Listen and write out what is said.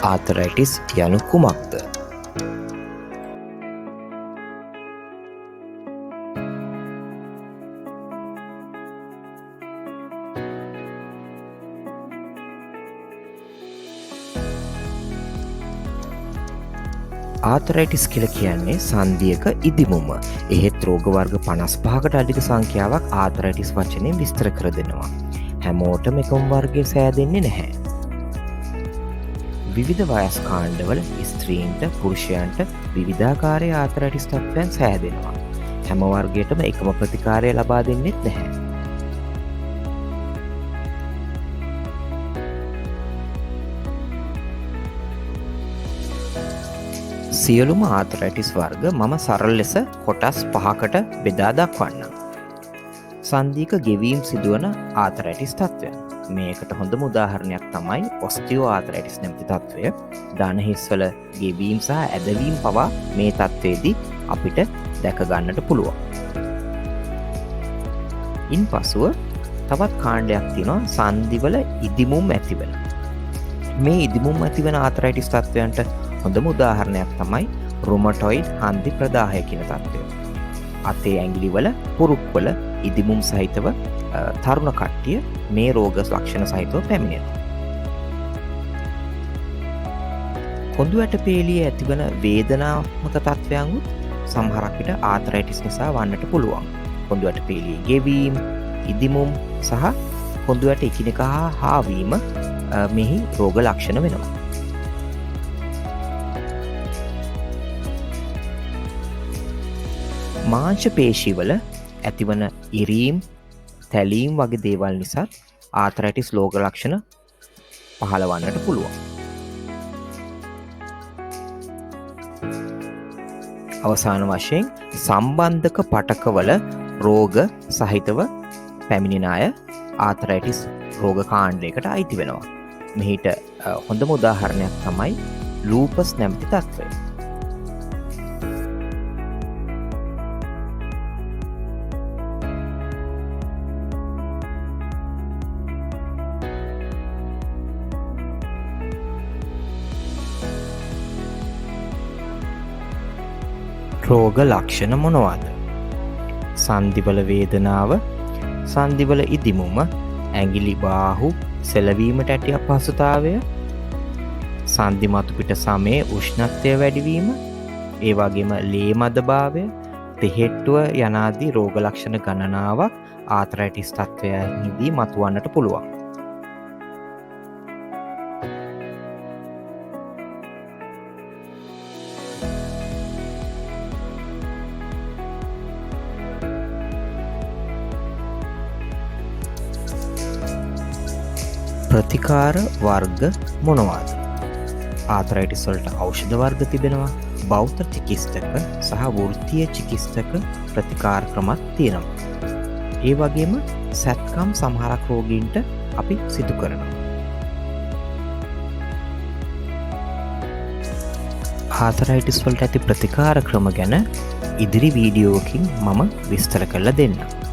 Arthritis යනු කුමක්ද? Arthritis කියලා කියන්නේ සන්ධියක ඉදිමුම. එහෙත් රෝග වර්ග 55කට අධික සංඛ්‍යාවක් ආතරයිටිස් වචනයෙන් විස්තර කර දෙනවා. හැමෝටම එකම වර්ගය සෑදෙන්නේ නැහැ. විවිධ වයස් කාණ්ඩවල ස්ත්‍රීන්ට පුරුෂයන්ට විවිධාකාරයේ ආතරයිටිස් තත්ත්වයන් සෑදෙනවා. හැම වර්ගයකටම එකම ප්‍රතිකාරය ලබා දෙන්නෙත් නැහැ. සියලුම ආතරයිටිස් වර්ග මම සරල ලෙස කොටස් පහකට බෙදා දක්වන්නම්. සන්ධියක ගෙවීම් සිදුවන ආතරයිටිස් තත්ත්වයන්. මේකට හොඳම උදාහරණයක් තමයි ඔස්ටියෝ ආතරයිටිස් නැමැති තත්ත්වය. දන හිස්වල ගෙවීම් සහ ඇදවීම් පවා මේ තත්ත්වයේදී අපිට දැක ගන්නට පුළුවන්. ඉන්පසුව තවත් කාණ්ඩයක් තියෙනවා සන්ධිවල ඉදිමුම් ඇතිවන. මේ ඉදිමුම් ඇතිවන ආතරයිටිස් තත්ත්වයන්ට හොඳම උදාහරණයක් තමයි රුමටොයිඩ් හන්දි ප්‍රදාහය කියන තත්ත්වය. අතේ ඇඟිලිවල පුරුක්වල ඉදිමුම් සහිතව තරුණ කට්ටිය මේ රෝග ලක්ෂණ සහිතව පැමිණෙනවා. කොඳු ඇට පේලිය ඇතිවන වේදනාත්මක තත්ත්වයන් උත් සමහරක් විට ආතරයිටිස් නිසා වන්නට පුළුවන්. කොඳු ඇට පේලියේ ගෙවීම්, ඉදිමුම් සහ කොඳු ඇට එකිනෙක හා හාවීම මෙහි රෝග ලක්ෂණ වෙනවා. මාංශ පේශිවල ඇතිවන ඉරීම්, තැලීම් වගේ දේවල් නිසා ආතරයිටිස් රෝග ලක්ෂණ පහළවන්නට පුළුවන්. අවසාන වශයෙන් සම්බන්ධක පටකවල රෝග සහිතව පැමිණෙන අය ආතරයිටිස් රෝග කාණ්ඩයකට අයිති වෙනවා. මෙහිට හොඳම උදාහරණයක් තමයි ලූපස් නැමැති තත්ත්වය. රෝග ලක්ෂණ මොනවාද? සන්ධිවල වේදනාව, සන්ධිවල ඉදිමුම, ඇඟිලි බාහු සෙලවීමට ඇති අපහසුතාවය, සන්ධි මතු පිට සමයේ උෂ්ණත්වය වැඩිවීම, ඒ වගේම ලේ මදභාවය, තෙහෙට්ටුව යනාදී රෝග ලක්ෂණ ගණනාවක් ආතරයිටිස් තත්ත්වයන්හිදී මතුවන්නට පුළුවන්. ප්‍රතිකාර වර්ග මොනවාද? ආතරයිටිස් වලට ඖෂධ වර්ග තිබෙනවා. බෞද්ධ චිකිත්සක සහ වෘත්තීය චිකිත්සක ප්‍රතිකාර ක්‍රමත් තියෙනවා. ඒ වගේම සැත්කම් සමහරක් රෝගීන්ට අපි සිදු කරනවා. ආතරයිටිස් වලට ඇති ප්‍රතිකාර ක්‍රම ගැන ඉදිරි වීඩියෝවකින් මම විස්තර කරලා දෙන්නම්.